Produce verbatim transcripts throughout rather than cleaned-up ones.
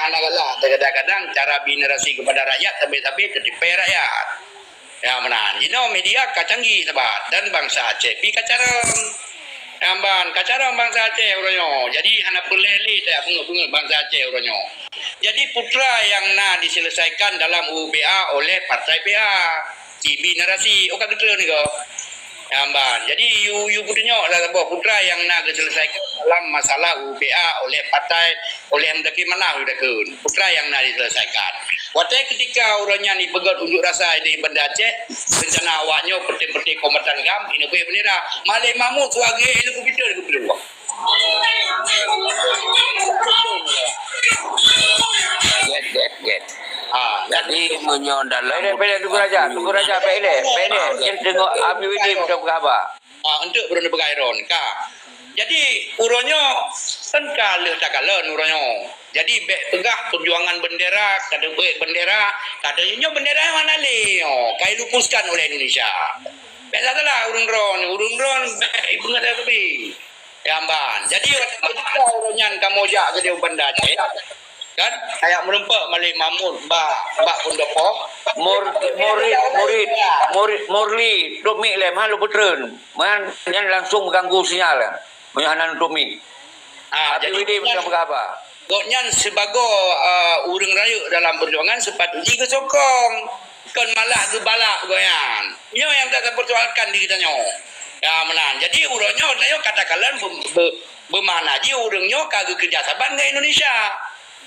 Hana galak, kadang-kadang cara bina narasi kepada rakyat, sabe-sabe teutipée rakyat. Ya, meunan. Jinoe media ka canggih sabat dan bansa Aceh pi ka carông. Jamban ka carông bansa Aceh uroe nyoe. Jadi hana peureulée lé tajak peungeut-peungeut bansa Aceh uroe nyoe. Jadi putra nyang na diselesaikan dalam U U P A oleh partai P A. Ibi narasi, oh ka geutreun niko. Jamban. Jadi, yue, yue peutunyok lah saboh putra nyang na geuselesaikan dalam masalah U U P A oleh partai, oleh Muzakir Manaf, yue takheun. Putra nyang na diselesaikan. Watée ketika uroe nyan jipeugét unjuk rasa di Banda Aceh, rencana awak nyoe peuté-peuté kombatan GAM, ineuk bendera. Malém Mahmud suah gé helikopter geupeuruah. Get, get, get. Ah, jadi meunyoe dalam Pele, pele, Teungku Raja, Teungku Raja, pele, pele. Ah, get. Kita tengok Abi Widi macam berapa. Ah, untuk beureuneuk peugah Iron ka. Jadi, uroe nyoe kan ka lheueh takalon uroe nyoe. Jadi, bék peugah perjuangan bendera, ka teupeue bendera, ka teu-, nyoe bendera mana lé nyoe, ka ilupuskan oleh Indonesia. Bék salah ureuëng droe, ureuëng droe bék ipeungeut tapi. Jamban. Jadi, watée ketika uroe nyan kamoe jak keudéh u Banda Aceh, kan? Kayak meureumpok Malém Mahmud bak, bak pendopo. Mur-, murid, murid, murid, Murli, Truk Mik lé, meuhan lôn peutreun. Meuhan nyan langsung mengganggu sinyal, kan? Meunyoe hana nutup mik. Ah, Abi jadi Widi nyan, bukan peugah haba. Gobnyan sibagoe, eh, ureuëng rayeuk dalam perjuangan sepatutnya geusokong. Kon malah geubalak gobnyan. Nyoe nyang ka tapersoalkan di geutanyoe. Ya, meunan. Jadi, uroe nyoe tanyoe katakanlah be-, be-, beumakna jih ureuëng nyoe ka geukeureuja saban ngon Indonesia.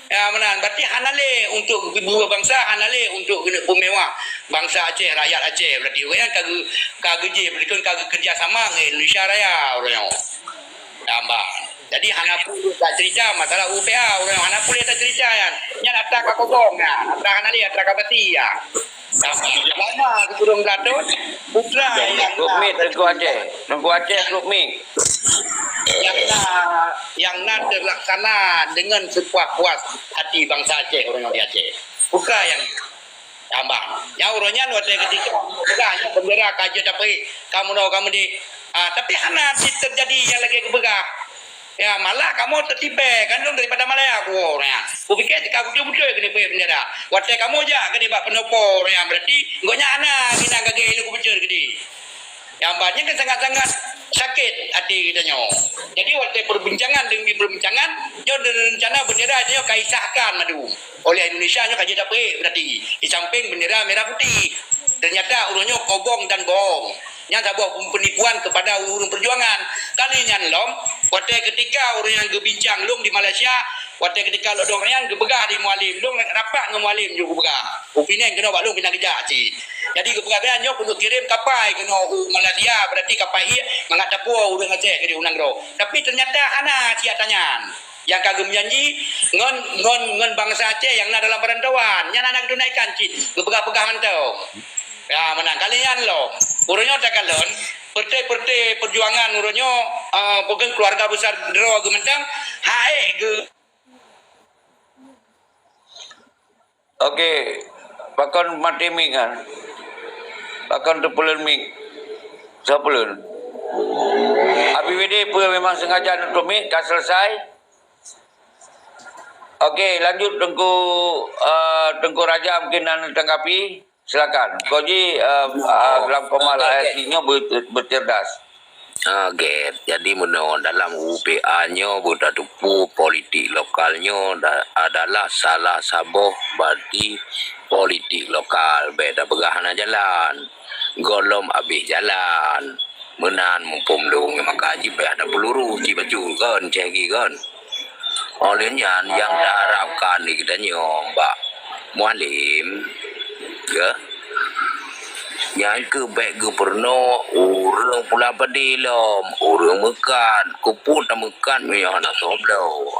Ya, meunan. Berarti hana lé untuk geubeue bansa, hana lé untuk keuneuk peumewah bansa Aceh, rakyat Aceh. Berarti ureuëng nyan ka geu-, ka geujih, berarti ka geukeureuja sama ngon Indonesia Raya uroe nyoe. Jamban. Jadi, hana peue tacerita masalah U U P A, ureuëng hana peue tacerita nyan. Nyan atra ka kobong nyan, atra hana lé, atra ka bati nyan. Lama sikureueng blah thon, putra nyang Truk Mik, Teungku Aceh. Teungku Aceh, Truk Mik. Nyang na, nyang na terlaksana dengan sepuas-puas hati bansa Aceh, ureuëng di Aceh. Putra nyang Jamban. Nyang uroe nyan watée ketika peugah nyoe bendera ka jeuet tapeue, ka meunoe ka meudéh. Ah, tapi hana cit teujadi nyang lagée geupeugah. Ya, malah kamoe teutipée, kan lôn daripada Malaya kuwoe nyan. Kupike ka beutôi-beutôi keuneuk peue bendera. Watée kamoe jak keudéh bak pendopo nyan, berarti gobnyan hana keunan gagée ilée kupeue keudéh. Nyang banyak kan sangat-sangat sakét hati geutanyoe. Jadi, watée perbincangan demi perbincangan, nyoe rencana bendera nyoe ka isahkan mandum oleh Indonesia nyoe ka jeuet tapeue berarti di samping bendera merah putih. Ternyata ureuëng nyoe kobong dan bohong. Nyan saboh penipuan kepada ureuëng perjuangan. Kali nyan lom, watée ketika ureuëng nyang geubincang lom di Malaysia, watée ketika lodong nyan geupeugah di Mualem, lom rapat ngon Mualem jeuet geupeugah. Upineng keunoe bak lôn pih na geujak cit. Jadi geupeugah nyoe keuneuk kirém kapai keunoe u Malaysia, berarti kapai ié mangat tapuwoe ureuëng Aceh keudéh u nanggroe. Tapi ternyata hana siat tanyan. Nyang ka geumeujanji ngon, ngon, ngon bansa Aceh nyang na dalam perantauan. Nyan hana geutunaikan cit, geupeugah-peugah mantong. Ya, meunan. Kali nyan lom. Uroe nyoe takalon, peureuté-peureuté perjuangan uroe nyoe, eh, bukan keluarga besar droe geuh mantong, hai geu- Oke, pakon maté mik kan? Pakon teupeuleuet mik? Soe peuleuet? Abi Widi peue memang sengaja nutup mik, ka selesai? Oke, lanjut Teungku, eh, Teungku Raja mungkin nak tanggapi. Silakan. Kok ji, eh, eh, dalam koma lah, eh, si nyoe ber-, bercerdas. Ah, Gap. Jadi, meunoe dalam U U P A nyoe beutateupeue politik lokal nyoe da-, adalah salah saboh bati politik lokal. Bék tapeugah hana jalan. Gohlom abéh jalan. Meunan muphom lôn, maka jih bék tapeulurus, ci bacut kon, ceh gih kon. Óh lheueh nyan, nyang taharapkan di geutanyoe bak Mualem, ya, nyan keuh bék geupeurunoe ureuëng pulan padé lom, ureuëng meukat, keupeue tameukat meunyoe hana soe bloe.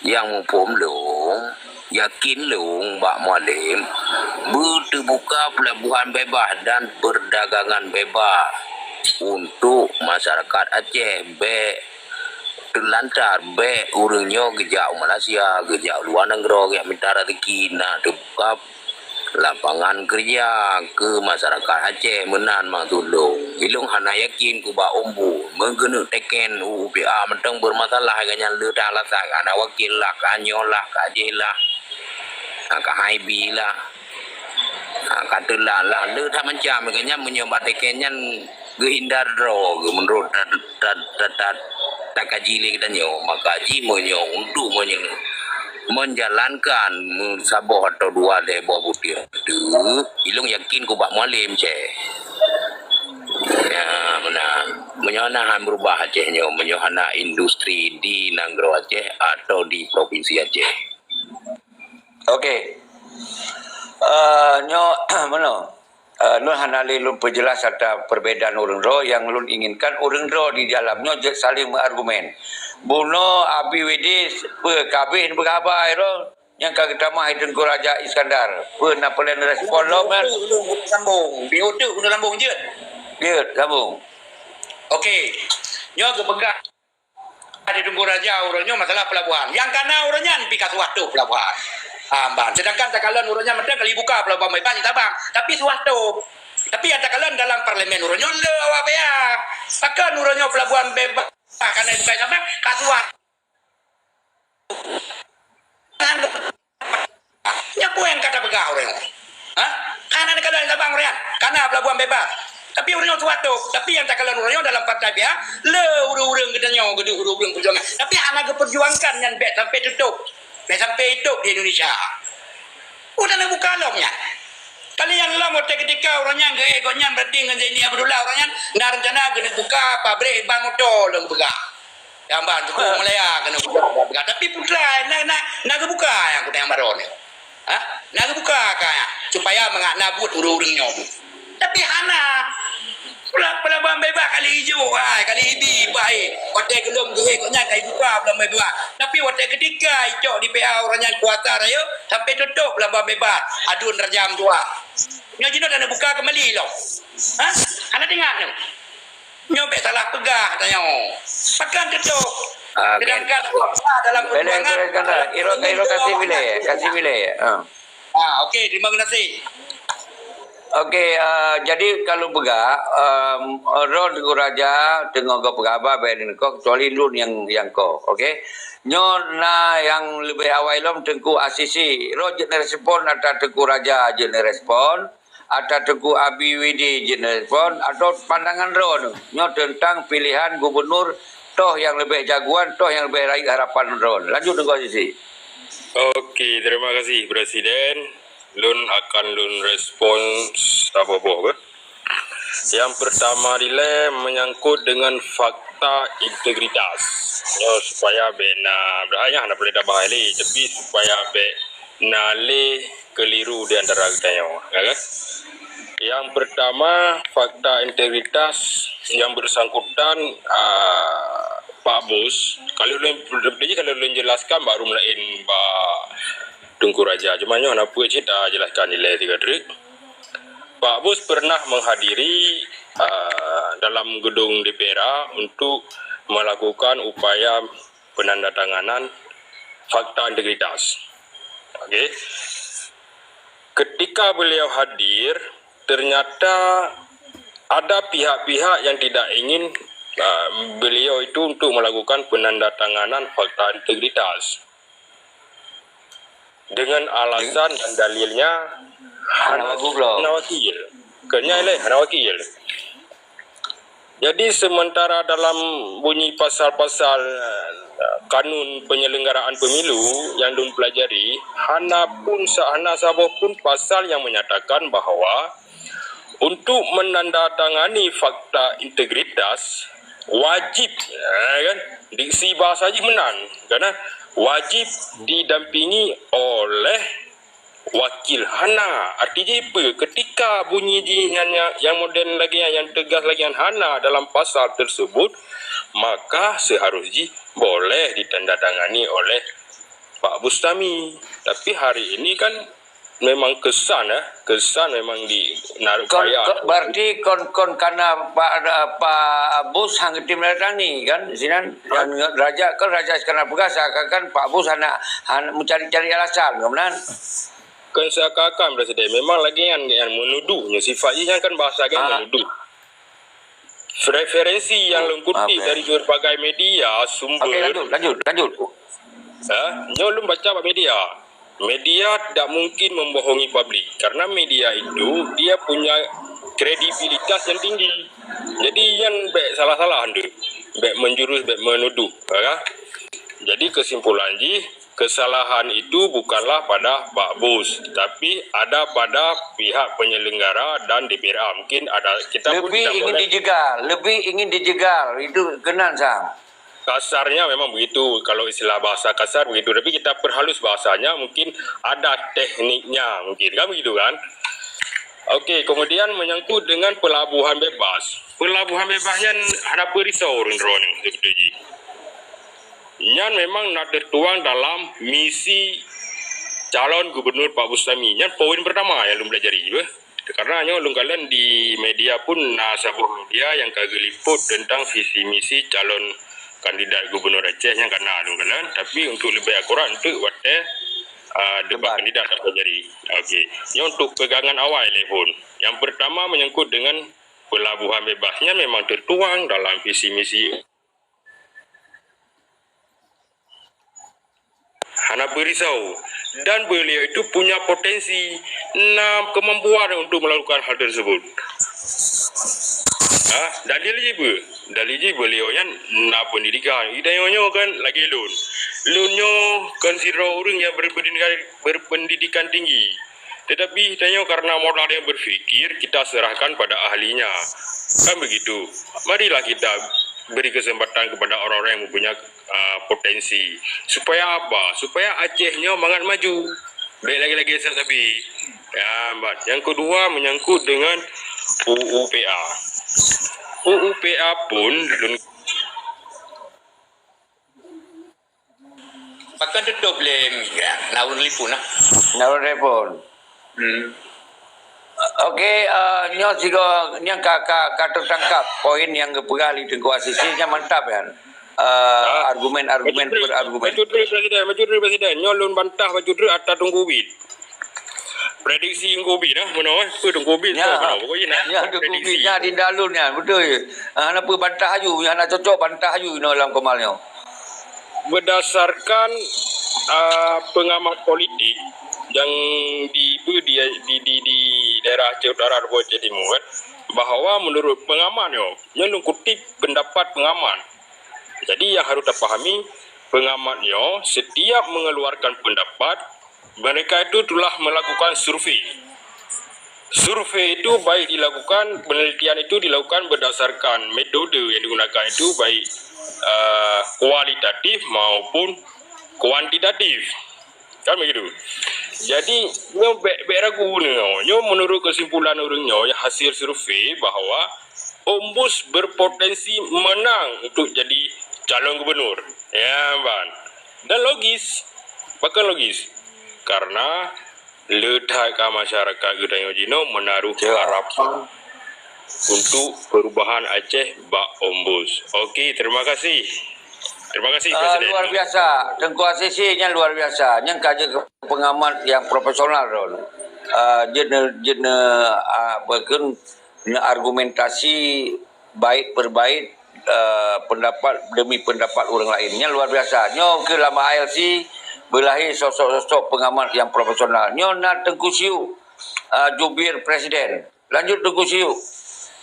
Nyang muphom lôn, yakin lôn bak Mualem, beuteubuka peulabohan bebas dan peurdagangan bebas untuk masyarakat Aceh, bék teulantar, bék ureuëng nyoe geujak u Malaysia, geujak u luwa nanggroe, geujak mita raseuki, na teubuka lapangan keureuja keu masyarakat Aceh meunan maksud lôn. Ilôn hana yakin kubak umbu, meugeuneuk teken U U P A mantong beureumasalah, gobnyan le that alasan, hana wakil lah, ka nyoe lah, ka jéh lah. Ha, ka hai bi lah. Ha, ka teulak lah. Le that macam ke nyan, meunyoe bak teken nyan geuhindar droe geuh meunurot ta-, ta-, ta-, ta-, takaji lé geutanyoe, maka jih meunyoe untuk meunyoe menjalankan meusaboh atau dua lhée boh butir tu, ilong yakin kubak Mualem ceh. Ya, meunan. Meunyoe hana han beurubah Aceh nyoe, meunyoe hana industri di nanggroe Aceh atau di provinsi Aceh. Okey. Eh, nyoe, meunoe. Eh, lôn hana lé lôn peujeulaih atra perbedaan ureuëng droe, nyang lôn inginkan ureuëng droe di dalam nyoe jeuet saléng meuargumen. Bunoe Abi Widi peue kabeh neupeugah haba droe nyang ka geutamah Teungku Raja Iskandar. Peue na peue lé neurespon lom kan? Ulôn sambung. Di uteuk ulôn sambung jeuet. Jeuet, sambung. Okey. Nyoe geupeugah di Teungku Raja uroe nyoe masalah pelabuhan. Nyang kana uroe nyan pi ka suah toh pelabuhan. Ah, ban. Sedangkan takalon uroe nyan mantong ka lheueh buka pelabuhan bebas di Sabang. Tapi suah toh. Tapi nyang takalon dalam parlemen uroe nyoe le awak B A. Takkan uroe nyoe pelabuhan bebas kana buka di Sabang, ka suah. Nyan peue nyang ka tapeugah ureuëng nyoe? Ha? Kana neukalon Sabang ureuëng nyan? Kana pelabuhan bebas. Tapi ureuëng nyoe suah toh. Tapi nyang takalon ureuëng nyoe dalam partai B A, le ureuëng-ureuëng geutanyoe, geuduek ureuëng-ureuëng peujuangan. Tapi hana geuperjuangkan nyan bèk sampai tutôp. Bèk sampai itôp di Indonesia. Udah neubuka lom nyan. Kali nyang lom watèe keutika ureuëng nyan geuék gobnyan berarti ngon Zaini Abdullah ureuëng nyan na reuncana geuneuk buka pabrik ban moto lom geupeugah. Nyang ban suku Malaya keuneuk buka. Tapi peue teuma na, na, na geubuka nyang keuneuk nyang baroe nyoe. Ha? Na geubuka ka nyan supaya mangat na buet ureuëng-ureuëng nyoe. Tapi hana. Pela-, pelabuhan bebas kali ijo, hai, kali ibi, bai. Watèe geulom geuhé kok nyan ka ibuka pelabuhan bebas. Tapi watèe keutika icok di P A ureuëng nyan kuasa rayeuk, sampai tutôp pelabuhan bebas. Aduen Raja Meutuah. Nyoe jinoe hana buka keumbali lom. Ha? Hana teuingat nyoe. Nyoe bèk salah peugah tanyoe. Pakon tutôp. Ah, okey. Sedangkan dalam perjuangan, Iskandar, iro, iro kasih bilai, kasih bilai. Ah. Ah, okey, terima kasih. Okey, ah, jadi kalau peugah, um, ro Teungku Raja teungoh geupeugah haba bèk neuko, kecuali lôn nyang, nyang ko, okey. Nyoe na nyang leubeh awai lom Teungku Asisi. Ro jeuet neurespon atra Teungku Raja jeuet neurespon. Atra Teungku Abi Widi jeuet neurespon atau pandangan droeneuh nyoe teuntang pilihan gubunur toh nyang leubeh jagoan, toh nyang leubeh rayeuk harapan droeneuh. Lanjut Teungku Asisi. Okey, terima kasih Presiden. Lôn akan lôn respon saboh boh beh. Yang pertama dilèe menyangkut dengan fakta integritas. Nyoe supaya bèk na, padahai nyan hana peureulèe tabahai lé, tapi supaya bèk na lé keliru di antara geutanyoe, ya kan? Yang pertama, fakta integritas yang bersangkutan, ah, Pak Bus, kalau lôn, kalau lôn jelaskan baru melain Pak Teungku Raja. Cuma nyoe na peue cit, ah, jelaskan ilèe tiga trik. Pak Bus pernah menghadiri, ah, dalam gedung D P R A untuk melakukan upaya penandatanganan fakta integritas. Okey. Ketika beliau hadir, ternyata ada pihak-pihak yang tidak ingin, ah, beliau itu untuk melakukan penandatanganan fakta integritas. Dengan alasan dan dalilnya hana, hana wakil. Keu nyan lé hana wakil. Jadi, sementara dalam bunyi pasal-pasal, eh, kanun penyelenggaraan pemilu yang lôn pelajari, hana pun sa-, hana saboh pun pasal yang menyatakan bahawa untuk menandatangani fakta integritas wajib, eh, kan? Diksi bahasa jih meunan, kan? Wajib didampingi oleh wakil. Hana. Arti jih peue? Ketika bunyi jih nyan, nyang modern lagèe nyan, nyang tegas lagèe nyan hana dalam pasal tersebut, maka seharus jih boleh ditandatangani oleh Pak Bustami. Tapi hari ini kan memang kesan, eh, kesan memang di naruh kon, payah. Kon, berarti kon, kon karena Pak, Pak Bus hang geutem datang ni kan? Sinan, ha? Raja, kan Raja Iskandar peugah seakan-akan Pak Bus hana, hana mencari-cari alasan, kan benar? Kan seakan-akan Presiden. Memang lagèe nyan, nyan menuduh. Nyan sifat jih nyan kan bahasa kan, ah, menuduh. Referensi yang lôn kutip dari berbagai media, sumber. Okey, lanjut, lanjut, lanjut. Ha? Nyoe lôn baca bak media. Media tidak mungkin membohongi publik karena media itu dia punya kredibilitas yang tinggi. Jadi nyan bèk salah-salah tu. Bèk menjurus, bèk menuduh, ya kan? Jadi kesimpulan jih, kesalahan itu bukanlah pada Pak Bus, tapi ada pada pihak penyelenggara dan D P R A. Mungkin ada kita pun Lebih tidak ingin boleh dijegal, lebih ingin dijegal. Itu keunan sang. Kasarnya memang begitu, kalau istilah bahasa kasar begitu, tapi kita perhalus bahasanya, mungkin ada tekniknya mungkin, kan begitu kan? Okey, kemudian menyangkut dengan pelabuhan bebas. Pelabuhan bebas nyan hana peue risau ureueng droeneuh seperti jih. Nyan memang na tertuang dalam misi calon gubernur Pak Bustami. Nyan poin pertama nyang lôn pelajari beuh. Karena nyoe lôn kalon di media pun na saboh media nyang ka geuliput tentang visi misi calon kandidat gubernur Aceh nyang kana lôn kalon, tapi untuk lebih akurat untuk watèe uh, debat kandidat dapat jadi. Okey. Nyoe untuk pegangan awai lé phon. Yang pertama menyangkut dengan pelabuhan bebas. Nyan memang tertuang dalam visi misi hana peue risau dan beliau itu punya potensi, na kemampuan untuk melakukan hal tersebut. Ha, dalil jih beuh? Dalil jih beliau nyan na pendidikan. Ida nyoe kan lagi lôn. Lôn nyoe kan sidroe ureueng yang berpendidikan, berpendidikan tinggi. Tetapi tanyoe karena modal yang berfikir, kita serahkan pada ahlinya. Kan begitu. Marilah kita beri kesempatan kepada orang-orang yang mempunyai uh, potensi. Supaya apa? Supaya Aceh nyoe mangat maju. Bèk lagi-lagi sabi. Ya, bat. Yang kedua menyangkut dengan U U P A. U U P A pun lôn Pakon tutup lé mik, na ureueng telepon nah. Na ureueng telepon. Hmm. Okey, uh, nyoe sigo nyang ka ka ka teutangkap poin nyang geupeugah lé Teungku Asisi nyang mantap kan. Uh, argumen-argumen berargumen. Maju terus Presiden, maju terus Presiden. Nyoe lôn bantah maju terus ata Teungku Ubit. Prediksi Teungku Ubit dah, meunoe, eh, Teungku Ubit. Ya, ya, Teungku Ubit nya di dalun nya, betul. Ah, kenapa bantah aju? Yang nak cocok bantah aju inoe lam Kemal nyoe. Berdasarkan uh, pengamat politik yang di di di, di, di daerah Aceh Utara ataupun Aceh Timur, bahawa menurut pengamat nyoe, nyoe kutip pendapat pengamat. Jadi yang harus dipahami, pengamat nyoe setiap mengeluarkan pendapat, mereka itu telah melakukan survei. Survei itu baik dilakukan, penelitian itu dilakukan berdasarkan metode yang digunakan itu baik uh, kualitatif maupun kuantitatif. Kan begitu. Jadi, nyoe bèk, bèk ragu nyoe. Nyoe menurut kesimpulan ureueng nyoe, hasil survei bahawa Ombus berpotensi menang untuk jadi calon gubernur. Ya, ban. Dan logis. Bahkan logis. Karena le that ka masyarakat geutanyoe jinoe menaruh harapan untuk perubahan Aceh bak Ombus. Okey, terima kasih. Terima kasih, uh, Presiden. Luar biasa. Teungku Asisi nyan luar biasa. Nyan ka jeuet pengamat yang profesional, Ron. Uh, jeuet ne, jeuet ne, uh, apa ke, ne argumentasi bait per bait, uh, pendapat demi pendapat ureueng laén. Nyan luar biasa. Nyoe ke lama I L C beulahé sosok-sosok pengamat yang profesional. Nyoe na Teungku Siu, uh, jubir Presiden. Lanjut Teungku Siu.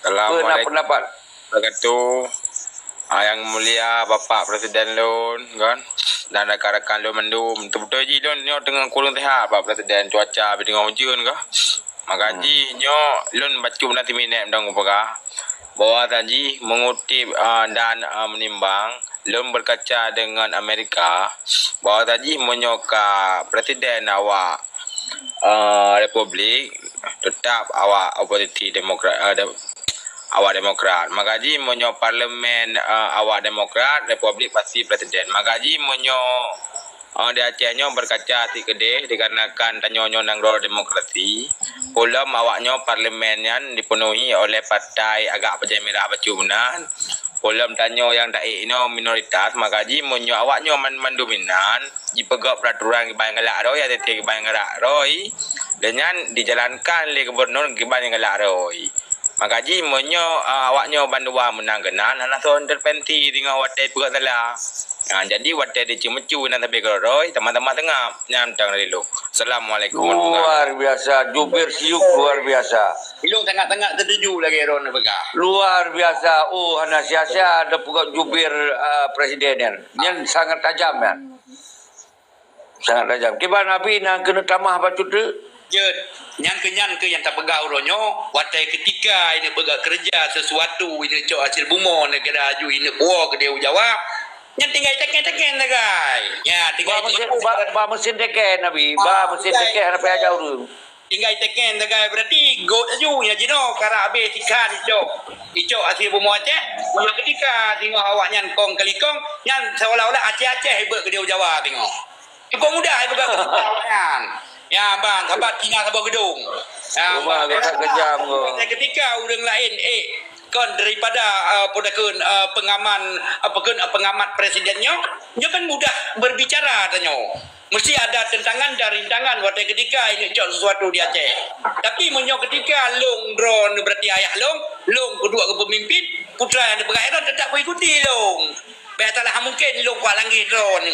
Peue na pendapat? Wabarakatuh. Ah, yang mulia Bapak Presiden lôn, kan? Dan rakan-rakan lôn mandum. Beutôi jih lôn nyoe teungoh kureueng sihat Pak Presiden, cuaca bit teungoh ujeuen kah. Maka jih nyoe lôn bacut na teuminet mantong kupeugah. Bahwa jih mengutip uh, dan uh, menimbang, lôn berkaca dengan Amerika, bahwa jih meunyoe ka presiden awak uh, republik, tetap awak oposisi demokrat, uh, de, awak demokrat. Maka jih meunyoe parlemen uh, awak demokrat, republik pasti presiden. Maka jih meunyoe uh, di Aceh nyoe berkaca sikeudeh dikarenakan tanyoe nyoe nanggroe demokrasi, peulom awak nyoe parlemen nyan dipenuhi oleh partai agak pajai mirah bacut meunan. Peulom tanyoe nyang taék inoe minoritas, maka jih meunyoe awak nyoe man, mandum inan jipeugöt peuraturan kiban galak rhoi, ateueh kiban galak rhoi, dan nyan dijalankan lé gubernur kiban galak rhoi. Maka jih meunyoe uh, awak nyoe bandua meunang keunan, hana soe intervensi teungoh watèe peugöt salah. Ha, jadi watèe diceumecu na sabe keudroe, tamah-tamah teungap. Nyan tang dari lôn. Assalamualaikum warahmatullahi wabarakatuh. Luar biasa, jubir siuk luar biasa. Ilong sangat-sangat setuju lagèe droen peugah. Luar biasa. Oh, hana sia-sia ada peugah jubir, ah, presiden nyan. Nyan sangat tajam nyan. Sangat tajam. Kiban Abi na keuneuk tamah bacut tu? Jeuet. Nyan keuh nyan keuh nyang tapeugah uroe nyoe, watèe keutika ineuk peugah keureuja sesuatu, ineuk cok hasil bumoe, ineuk kira aju, ineuk puwoe keudéh u Jawa, nyan tinggai teken-teken sagai. Ya, tinggai ba mesin, ba, ba mesin teken, Abi. Ba mesin teken hana payah jaweub. Tinggai teken sagai, berarti got aju, ya jinoe karap habéh tikhan icok. Icok hasil bumoe Aceh, meunyoe keutika singoh awaknyan kong kali kong, nyan seolah-olah Aceh-Aceh ibeuet keudéh u Jawa singoh. Cukup mudah ipeugah awaknyan. Ya, ban, saban Cina saboh geudong. Ya, ban. Keutika ureueng laén, eh, kon daripada, eh, peue takheun, eh, pengaman, apa kheun, eh, pengamat presiden nyoe, nyoe kan mudah berbicara tanyoe. Mesti ada tentangan dan rintangan watèe keutika ineuk cok sesuatu di Aceh. Tapi meunyoe keutika lôn droen berarti ayah lôn, lôn peuduek keu peumimpin, putra nyang teupeugah droen tetap meuikuti lôn. Bèk salah mungken lôn kuat langét droen.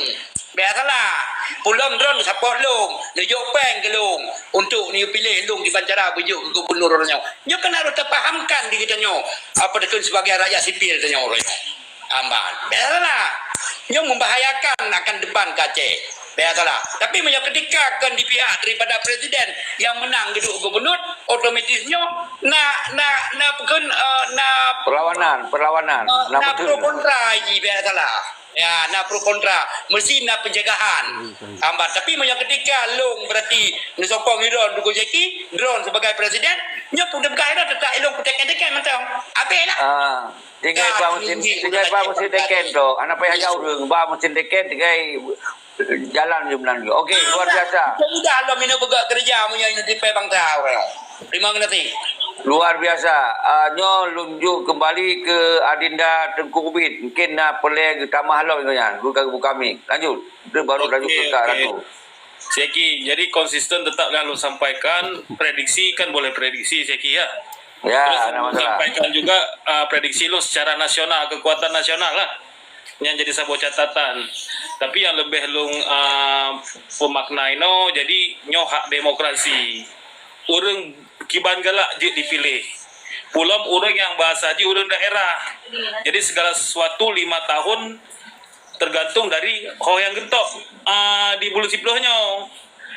Bèk salah. Peue lom droen support lôn, neujok péng keu lôn untuk neupiléh lôn kiban cara beujeuet keu gubernur uroe nyoe. Nyoe kan harôh tapahamkan di geutanyoe, apa takheun, sebagai rakyat sipil tanyoe uroe nyoe. Amban. Bèk salah. Nyoe membahayakan akan depan keu Aceh. Bèk salah. Tapi meunyoe keutika kon di pihak daripada presiden nyang meunang geuduek gubernur, otomatis nyoe na, na, na peue kheun, eh, na perlawanan, perlawanan. Eh, na pro kontra jih, bèk salah. Ya, na pro kontra. Mesti na pencegahan. Amban. Tapi meunyoe keutika lôn berarti neusokong droen dukung Zeki, droen sebagai presiden, nyoe pun teupeugah droen tetap ilong peuteken-teken mantong. Habéh lah. Ah, tinggai ba mesin, tinggai ba mesin teken tu. Hana payah jaweub ureueng, ba mesin teken tinggai jalan je meunan. Okey, luar biasa. Mudah lom ineuk peugah keureuja meunyoe ineuk tipèe bangsa ureueng. Terima kasih. Luar biasa. Ah, nyoe lôn jok keumbali keu Adinda Teungku Ubit. Mungkin na peureulèe geutamah lom nyan. Buka buka mic. Lanjut. Dia baru lanjut ke Kak Ratu. Seki, jadi konsisten tetap yang lu sampaikan, prediksi kan boleh prediksi, Seki, ya. Ya, terus lu sampaikan juga, uh, prediksi lu secara nasional, kekuatan nasional lah. Yang jadi saboh catatan. Tapi yang lebih lu, uh, pemakna inoe, jadi nyoe hak demokrasi. Ureueng kiban galak jeuet dipiléh. Peue lom ureueng nyang bahasa jih ureueng daerah. Jadi segala sesuatu lima tahun tergantung dari ho nyang geutop, ah, di buleuen siplôh nyoe.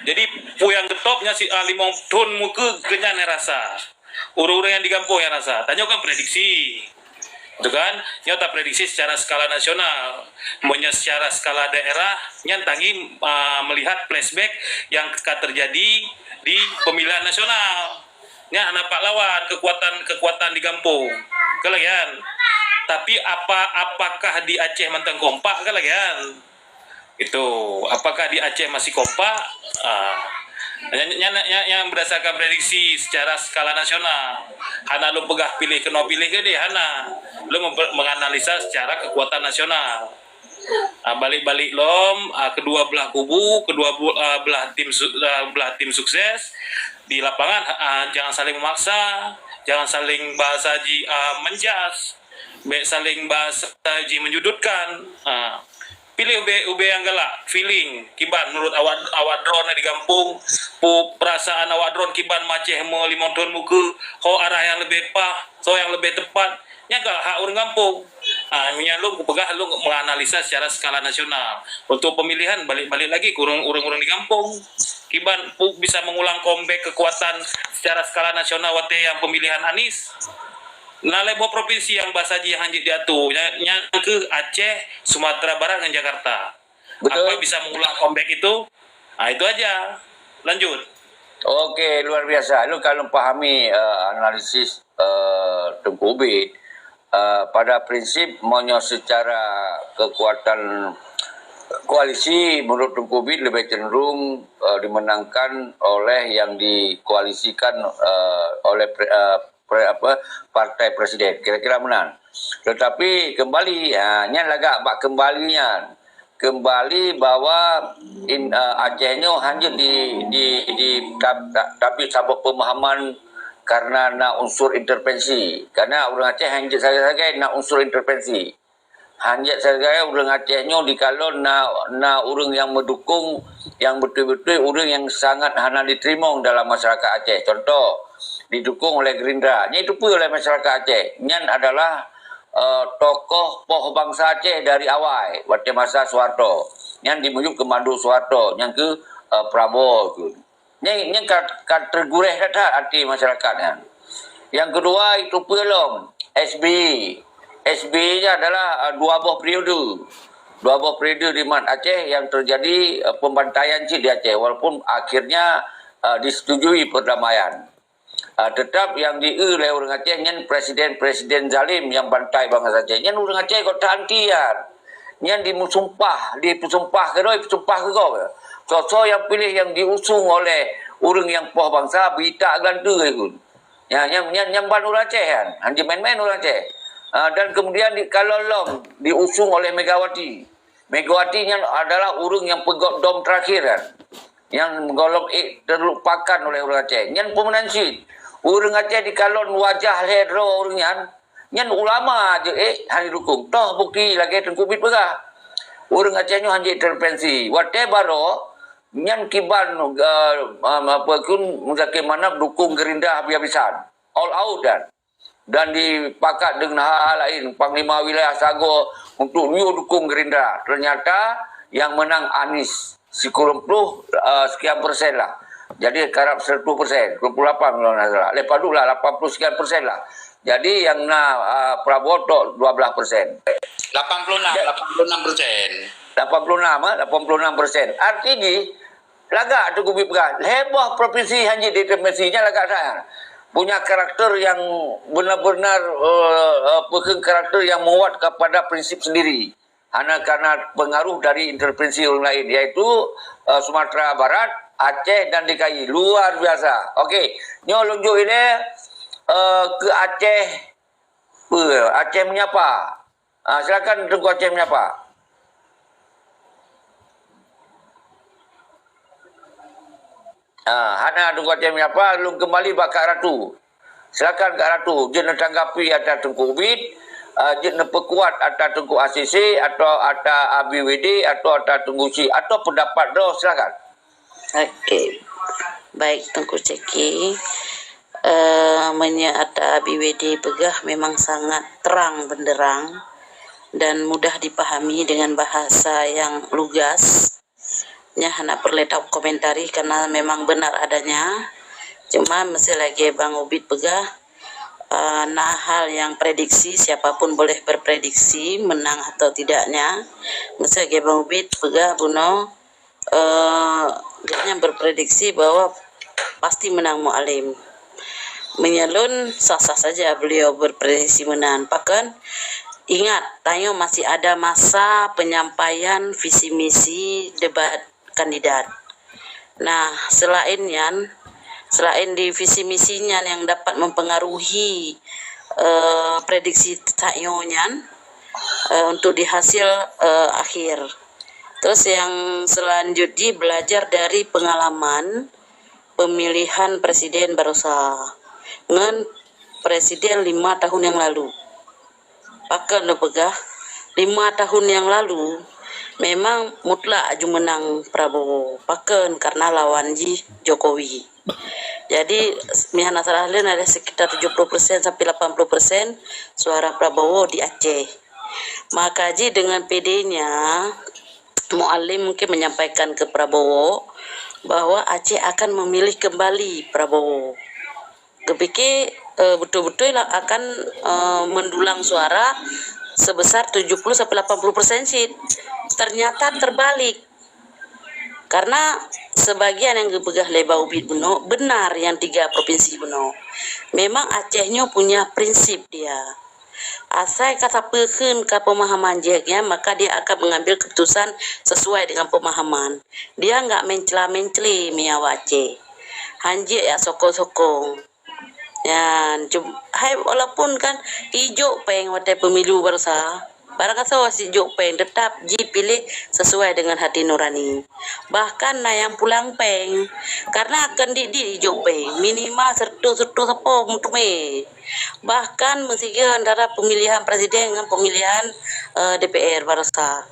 Jadi peue nyang geutop nyan si, ah, limong thon mukeue keu nyan nyang rasa. Ureueng-ureueng nyang di gampông nyang rasa. Tanyoe kan prediksi. Itu kan? Nyoe taprediksi secara skala nasional. Meunyoe secara skala daerah, nyan tangieng, ah, melihat flashback yang ka terjadi di pemilihan nasional. Nyan hana pahlawan, kekuatan-kekuatan di gampông. Kan lagèe nyan. Tapi apa, apakah di Aceh mantong kompak? Kan lagèe nyan. Itu, apakah di Aceh masih kompak? Ah. Nyan, nyan, nyan, nyan berdasarkan prediksi secara skala nasional. Hana lôn peugah piléh keunoe piléh keudéh, hana. Lôn mempe-, menganalisa secara kekuatan nasional. Ah, balik-balik lom, ah, kedua belah kubu, kedua bu-, ah, belah tim su-, ah, belah tim sukses di lapangan, ah, jangan saling memaksa, jangan saling bahasa ji-, ah, menjas, bèk saling bahasa ji menyudutkan. Ah, piléh ubé, ubé nyang galak, feeling, kiban menurut awak, awak droeneuh di gampông, pu-, perasaan awak droeneuh kiban maceh meulimong thon mukeue, ho arah nyang leubeh paih, ho nyang leubeh teupat, nyan ka hak ureueng gampông. Ah, nyan lôn kupeugah lôn menganalisa secara skala nasional. Untuk pemilihan, balik-balik lagi ke ureueng, ureueng-ureueng di gampông. Kiban pu-, bisa mengulang comeback kekuatan secara skala nasional watèe nyang pemilihan Anies. Na lhèe boh provinsi nyang bahasa jih hanjeuet diatu, nya-, nyan keuh Aceh, Sumatera Barat ngon Jakarta. Betul. Apa bisa mengulang comeback itu? Ah, itu aja. Lanjut. Okey, luar biasa. Lôn ka lôn pahami, eh, analisis, eh, Teungku Ubit. Eh, pada prinsip, meunyoe secara kekuatan koalisi, menurut Teungku Ubit lebih cenderung, eh, dimenangkan oleh yang dikoalisikan, eh, oleh pre-, eh, pre-, apa, partai presiden. Kira-kira meunan. Tetapi kembali, ha, nyan lagak bak kembali nyan. Kembali bahwa in, eh, Aceh nyoe hanjeuet di, di, di, ta-, ta-, tapi saboh pemahaman karena na unsur intervensi. Karena ureueng Aceh hanjeuet sagai-sagai na unsur intervensi. Hanjeuet sagai ureuëng Aceh nyoe dikalon na, na ureuëng nyang meudukung, nyang beutôi-beutôi ureuëng nyang sangat hana jiteurimong dalam masyarakat Aceh. Contoh, didukung oleh Gerindra. Nyan itu peue oleh masyarakat Aceh? Nyan adalah, eh, tokoh poh bansa Aceh dari awai, watée masa Soeharto. Nyan dimiyueb keu Mandu Soeharto, nyang keu, eh, Prabowo tu. Nyan, nyan ka, ka teuguréh that-that até masyarakat nyan. Nyang keudua, itu peue lom, S B Y. S B Y nyan adalah, eh, dua boh periode. Dua boh periode di mat Aceh yang terjadi, eh, pembantaian cit di Aceh, walaupun akhirnya, eh, disetujui perdamaian. Ah, teutap nyang di-eu lé ureuëng Aceh nyan presiden-presiden zalim nyang bantai bansa Aceh. Nyan ureuëng Aceh kok ta-anti nyan. Nyan dimeusumpah, dipeusumpah keudroe, peusumpah keu gob. Soe-soe nyang piléh nyang diusung oleh ureuëng nyang poh bansa, bita geulanteue ikun. Nyan, nyan, nyan, nyan ban ureuëng Aceh nyan. Hanjeuet main-main ureuëng Aceh. Ah, dan kemudian di, kalau lom diusung oleh Megawati. Megawati nyan adalah ureuëng nyang peugöt dom terakhir kan. Nyang golom ék terlupakan oleh ureuëng Aceh. Nyan peumeunan cit. Ureuëng Aceh dikalon wajah lhée droe ureuëng nyan. Nyan ulama je ék hana dukung. Toh bukti lagée Teungku Bit peugah. Ureuëng Aceh nyoe hanjeuet intervensi. Watée baroe nyan kiban, eh, apa kun Muzakir Manaf dukung Gerindra habis-habisan. All out kan. Dan dipakat deungon hal-hal laén, panglima wilayah sagoe untuk yue dukung Gerindra. Ternyata yang menang Anies, sikureueng ploh, eh, sekian persen lah. Jadi karab seratus persen, sembilan puluh lapan kalau tidak salah. Lepas tu lah lapan puluh sekian persen lah. Jadi yang na, eh, Prabowo tok dua belas persen. Lapan puluh enam, lapan puluh enam persen. Lapan puluh enam, eh, lapan puluh enam persen. Artinya lagak Teungku Bit peugah, lhée boh provinsi hanjeuet diintervensi, nyan lagak that. Punya karakter yang benar-benar, eh, eh, peukeuh karakter yang menguat kepada prinsip sendiri. Hana karena pengaruh dari intervensi orang lain, yaitu, eh, Sumatera Barat, Aceh dan D K I. Luar biasa. Okey, nyoe lôn jok ilée, eh, keu Aceh, peue, Aceh Menyapa. Ah, silakan Teungku Aceh Menyapa. Ah, hana Teungku Aceh Menyapa, lôn keumbali bak Kak Ratu. Silakan Kak Ratu, jeuet neutanggapi ata Teungku Ubit, ah, jeuet neupeukuat ata Teungku A C C, atau ata A B W D, atau ata Teungku Uci, atau pendapat droe, silakan. Okey. Baik, Teungku Ceki. Eh, meunyoe ata A B W D peugah memang sangat terang benderang dan mudah dipahami dengan bahasa yang lugas. Nyan hana peureulée takomentari karena memang benar adanya. Cuma meusé lagée Bang Ubit peugah, eh, na hal yang prediksi, siapa pun boleh berprediksi menang atau tidaknya. Meusé lagée Bang Ubit peugah bunoe, eh, gobnyan berprediksi bahwa pasti menang Mualem. Meunyoe lôn, sah-sah saja beliau berprediksi menang. Pakon, ingat, tanyoe masih ada masa penyampaian visi misi debat kandidat. Nah, selain nyan, selain di visi misi nyan yang dapat mempengaruhi, eh, prediksi tanyoe nyan, eh, untuk di hasil, eh, akhir. Terus yang selanjut jih belajar dari pengalaman pemilihan presiden barosa ngon presiden lima tahun yang lalu. Pakon lôn peugah, lima tahun yang lalu memang mutlak aju menang Prabowo. Pakon, karena lawan jih Jokowi. Jadi, meuhana salah lôn ada sekitar tujuh puluh persen sampai lapan puluh persen suara Prabowo di Aceh. Maka jih dengan pedenya, Mualem mungkin menyampaikan ke Prabowo bahwa Aceh akan memilih kembali Prabowo. Geupike, eh, beutôi-beutôi lah akan, eh, mendulang suara sebesar tujuh puluh sampai lapan puluh persen cit. Ternyata terbalik. Karena sebagian yang geupeugah lé Bang Ubit bunoe, benar yang tiga provinsi bunoe. Memang Aceh nyoe punya prinsip dia. Asai ka sapeue kheun ka pemahaman jih nyan, maka dia akan mengambil keputusan sesuai dengan pemahaman. Dia enggak mencela-mencela miawa Aceh. Hanjeuet ya sokong-sokong. Nyan, cum-, hai, walaupun kan ijok péng watée pemilu barosa, barang kasoe sijok péng, tetap jipiléh sesuai dengan hati nurani. Bahkan na nyang pulang péng, karena akan dik-dik ijok péng, minimal seratus, seratus sapo meuteumé. Bahkan meusigoe antara pemilihan presiden ngon pemilihan, eh, D P R baroesa.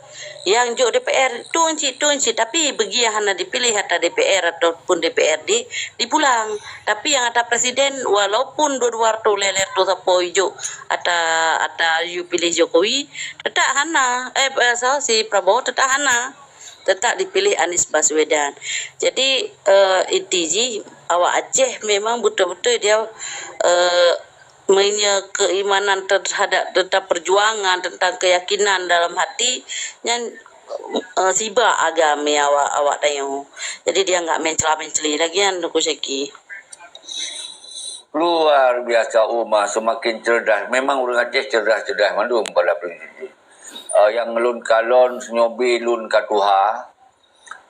Nyang jok D P R tun cit, tun cit, tapi bagi nyang hana dipiléh ata D P R ataupun D P R D, dipulang. Tapi nyang ata presiden, walaupun dua-dua reutôh lhèe-lhèe reutôh sapo jok ata, ata yue piléh Jokowi, tetap hana, eh, eh, so, si Prabowo tetap hana. Tetap dipiléh Anies Baswedan. Jadi, eh, inti jih, awak Aceh memang beutôi-beutôi dia, eh, punya keimanan terhadap tentang perjuangan, tentang keyakinan dalam hati, nyan, eh, sibak agam awak, awak tanyoe. Jadi dia enggak mencela-menceli lagi kan, Teungku Syaki. Luar biasa, Uma, semakin cerdas. Memang ureuëng Aceh cerdas-cerdas mandum pada prinsip jih. Eh, nyang lôn kalon, senyoe lôn ka tuha,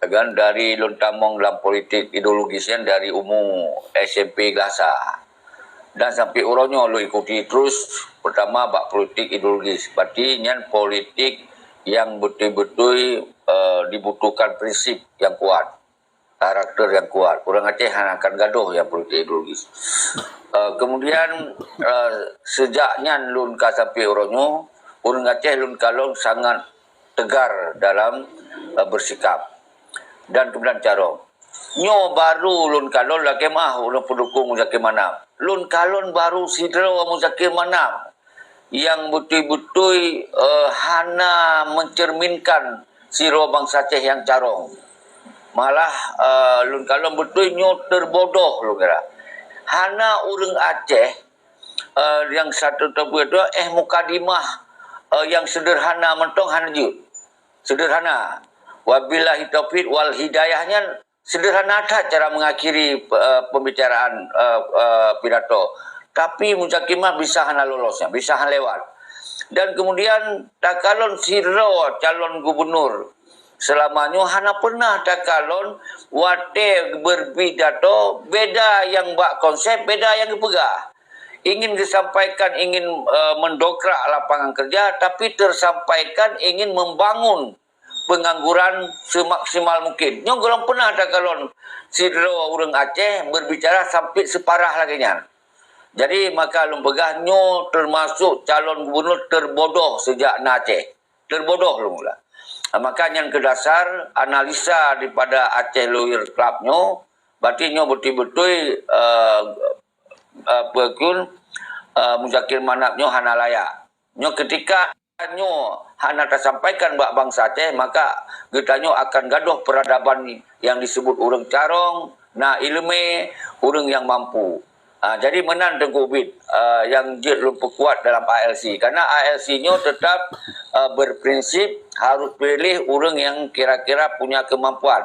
kan, dari lôn tamong dalam politik ideologis nyan dari umu S M P Glasa. Dan sampai uroe nyoe lôn ikuti terus, pertama bak politik ideologis. Berarti nyan politik yang betul-betul, eh, dibutuhkan prinsip yang kuat, karakter yang kuat. Ureuëng Aceh hana akan gadoh nyang politik ideologis. Eh, kemudian, eh, sejak nyan lôn ka sampai uroe nyoe, ureuëng Aceh lôn kalon sangat tegar dalam, eh, bersikap dan kemudian carong. Nyoe baru lôn kalon, lakée meu'ah ureuëng pendukung Muzakir Manaf. Lôn kalon baru sidroe Muzakir Manaf nyang beutôi-beutôi, eh, hana mencerminkan sidroe bansa Aceh nyang carong. Malah, eh, lôn kalon beutôi nyoe terbodoh lôn kira. Hana ureuëng Aceh, eh, nyang satu teupeu tu, eh, mukadimah, eh, nyang sederhana mantong hana jeuet. Sederhana. Wabillahi taufiq wal hidayah nyan sederhana that cara mengakhiri, eh, pembicaraan, eh, eh, pidato. Tapi Muzakir Manaf bisa hana lolos nyan, bisa hana lewat. Dan kemudian takalon sidroe calon gubernur selama nyoe hana pernah takalon watée berpidato beda nyang bak konsep, beda nyang geupeugah. Ingin disampaikan ingin, eh, mendongkrak lapangan kerja, tapi tersampaikan ingin membangun pengangguran semaksimal mungkin. Nyoe gohlom pernah takalon sidroe ureuëng Aceh berbicara sampai separah lagée nyan. Jadi, maka lôn peugah nyoe termasuk calon gubernur terbodoh sejak na Aceh. Terbodoh lôn lah. Maka nyan keu dasar analisa daripada Aceh Lawyer Club nyoe, berarti nyoe beutôi-beutôi, eh, eh, peue kheun, eh, Muzakir Manaf nyoe hana layak. Nyoe ketika nyoe hana tasampaikan bak bansa Aceh, maka geutanyoe akan gadoh peradaban yang disebut ureuëng carong, na ileumé, ureuëng nyang mampu. Ah, jadi meunan Teungku Ubit, ah, nyang jeuet lôn peukuat dalam A L C. Karena A L C nyoe tetap, ah, berprinsip harus pilih ureuëng nyang kira-kira punya kemampuan.